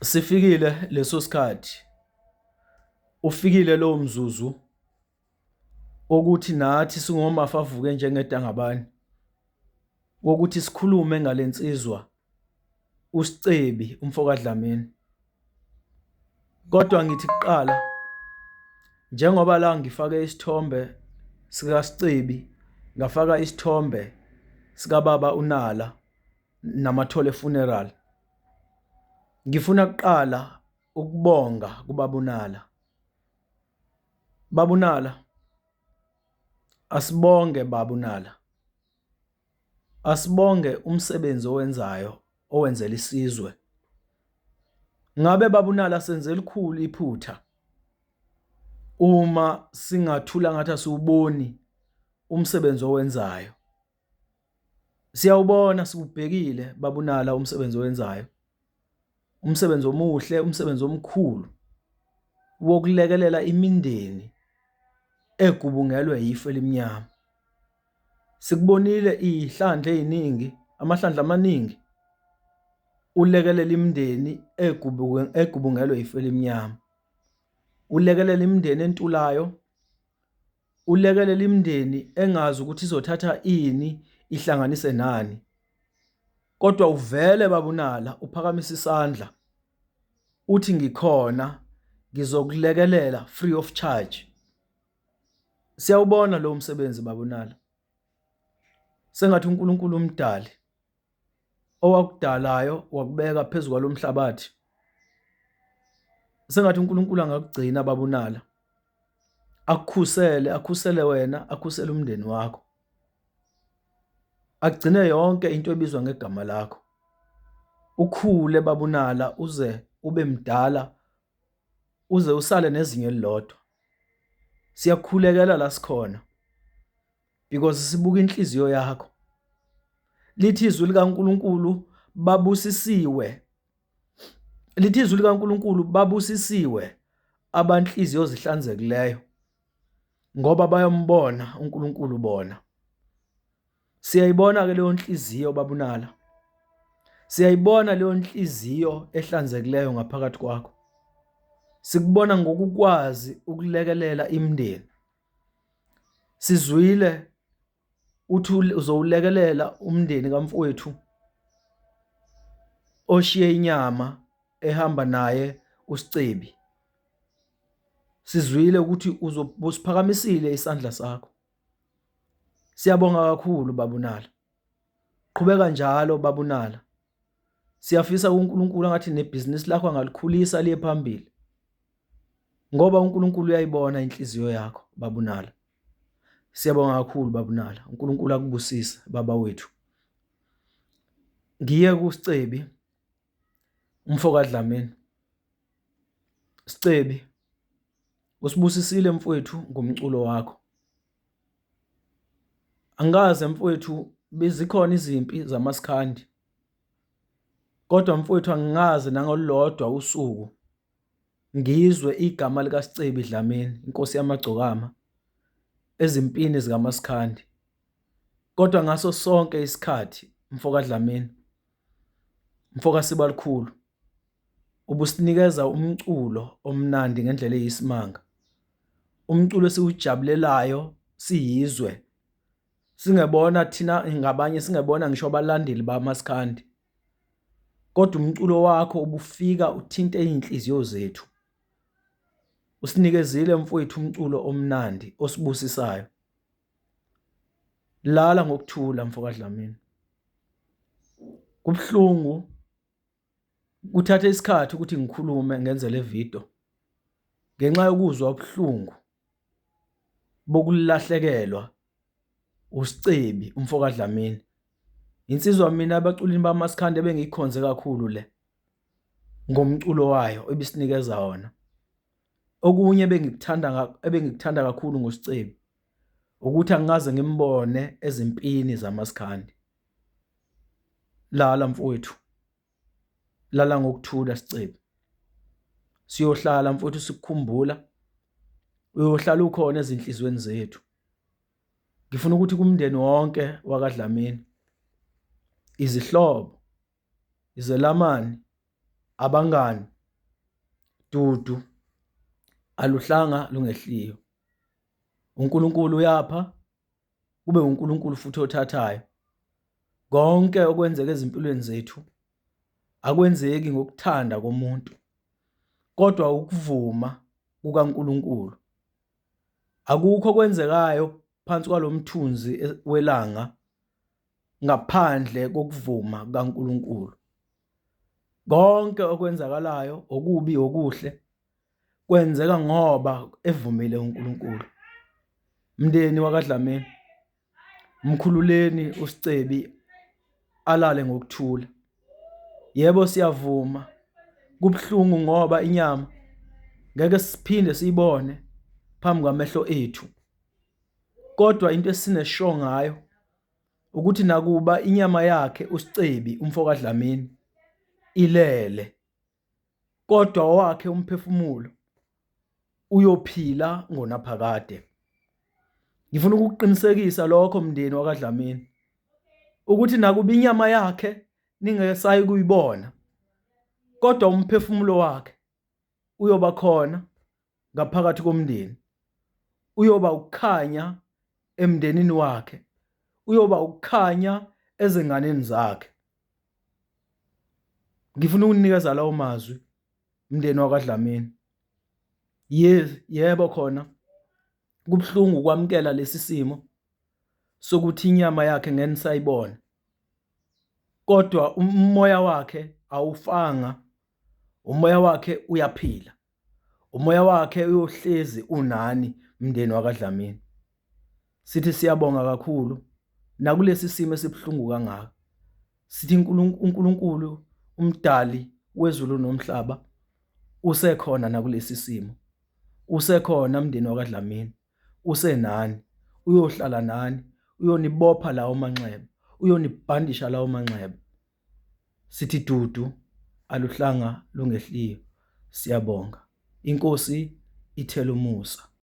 Sifikile leso sikhathi, ufikile lowo mzuzu wokuthi nathi singomafa avuke njengedangabane, wokuthi sikhulume ngale nsizwa uSicebi umfo kaDlamini. Kodwa ngithi kuqala njengoba la ngifake isithombe sikaSicebi, ngafaka isithombe sikababa uNala namathole funeral. Ngifuna kuqala ukubonga kubaba uNala. Baba uNala, asibonge baba uNala. Asibonge umsebenzi owenzayo owenzela isizwe. Ngabe baba uNala senze elikhulu iphutha uma singathula ngathi asiwuboni umsebenzi owenzayo. Siyawubona siwubhekile baba uNala umsebenzi owenzayo. Umsebenzi omuhle, umsebenzi omkhulu wokulekelela imindeni egubungelwe yifu elimnyama. Sikubonile iy'hlandla ey'ningi, amahlandla amaningi ulekelela imindeni egubungelwe yifu elimnyama. Ulekelela imindeni entulayo, ulekelela imindeni engazi ukuthi izothatha ini ihlanganise nani. Kodwa uvele baba uNala uphakamise isandla uthi ngikhona ngizokulekelela free of charge. Siyawubona lowo msebenzi baba uNala. Sengathi uNkulunkulu umdali owakudalayo wakubeka phezu kwalomhlabathi. Sengathi uNkulunkulu angakugcina baba uNala. Akukhusele, akhusele wena, akhusele umndeni wakho. Agcine yonke into ebizwa ngegama lakho. Ukhule baba uNala uze ube mdala uze usale nezinyo elilodwa. Siyakhulekela la sikhona because sibuka inhliziyo yakho. Lithi izwi likaNkuluNkulu babusisiwe. Lithi izwi likaNkuluNkulu babusisiwe abanhliziyo zihlanzekileyo ngoba bayombona uNkulunkulu bona. Siyayibona ke leyo nhliziyo babunala. Siyayibona leyo nhliziyo ehlanzekileyo ngaphakathi kwakho. Sikubona ngokukwazi ukulekelela imindeni. Sizwile uthi uzowulekelela umndeni kamfowethu oshiye inyama ehamba naye uSicebi. Sizwile ukuthi uzobusiphakamisile isandla sakho. Siyabonga kakhulu baba uNala. Qhubeka njalo baba uNala. Siyafisa uNkulunkulu angathi nebhizinisi lakho angalikhulisa liye phambili. Ngoba uNkulunkulu uyayibona inhliziyo yakho baba uNala. Siyabonga kakhulu baba uNala. uNkulunkulu akubusise baba wethu. Ngiye kuSicebi umfo kaDlamini. Sicebi usibusisile mfowethu ngomculo wakho. Angikaze mfowethu bezikhona izimpi zamaskandi kodwa mfowethu angikaze nangolulodwa usuku ngizwe igama likaSicebi Dlamini inkosi yamagcokama ezimpini zikamaskandi. Kodwa ngaso sonke isikhathi mfoka Dlamini, mfoka Sibalukhulu ubusinikeza umculo omnandi ngendlela eyisimanga. Umculo esiwujabulelayo siyizwe. Singebona thina ngabanye singebona ngisho abalandeli bamaskandi. Kodwa umculo wakho ubufika uthinte izinhliziyo zethu. Usinikezile mfowethu umculo omnandi osibusisayo. Lala ngokuthula mfoka Dlamini. Kubuhlungu kuthathe isikhathi ukuthi ngikhulume ngenze le video ngenxa yokuzwa ubuhlungu bokulahlekelwa uSicebi umfo kaDlamini. Insizwa mina abaculini bamaskandi ebengiyikhonze kakhulu le ngomculo wayo ebisinikeza wona. Okunye ebengikuthanda ebengikuthanda kakhulu ngoSicebi ukuthi angikaze ngimbone ezimpini zamaskandi. Lala mfowethu. Lala ngokuthula Sicebi. Siyohlala mfowethu sikukhumbula. Uyohlala ukhona ezinhlizweni zethu. Ngifuna ukuthi kumndeni wonke wakaDlamini, izihlobo, izelamani, abangani. Dudu aluhlanga lungehliyo. UNkulunkulu uyapha kube uNkulunkulu futhi othathayo. Konke okwenzeka ezimpilweni zethu akwenzeki ngokuthanda komuntu kodwa ukuvuma kukaNkulunkulu. Akukho okwenzekayo phansi kwalomthunzi welanga ngaphandle kokuvuma kukaNkulunkulu. Konke okwenzakalayo okubi okuhle kwenzeka ngoba evumile uNkulunkulu. Mndeni wakaDlamini, mkhululeni uSicebi alale ngokuthula. Yebo siyavuma kubuhlungu ngoba inyama ngeke siphinde siyibone phambi kwamehlo ethu. Kodwa into esinesho ngayo ukuthi nakuba inyama yakhe uSicebi umfo kaDlamini ilele kodwa owakhe umphefumulo uyophila ngonaphakade. Ngifuna ukukuqinisekisa lokho mndeni wakaDlamini ukuthi nakuba inyama yakhe ningesayi kuyibona kodwa umphefumulo wakhe uyoba khona ngaphakathi komndeni, uyoba ukukhanya emndenini wakhe, uyoba ukukhanya ezinganeni zakhe. Ngifuna ukunikeza lawo mazwi mndeni wakwaDlamini. Ye, yebo khona kubuhlungu ukwamukela lesi simo sokuthi inyama yakhe ngeke nisayibona. Kodwa umoya wakhe awufanga, umoya wakhe uyaphila. Umoya wakhe uyohlezi unani mndeni wakaDlamini. Sithi siyabonga kakhulu nakulesi simo esibuhlungu kangaka. Sithi uNkulunkulu umdali wezulu nomhlaba usekhona nakulesi simo. Usekhona mndeni wakaDlamini. Usenani. Uyohlala nani. Uyonibopha lawo manxeba. Uyonibhandisha lawo manxeba. Sithi dudu aluhlanga lungehliyo. Siyabonga. Inkosi ithela umusa.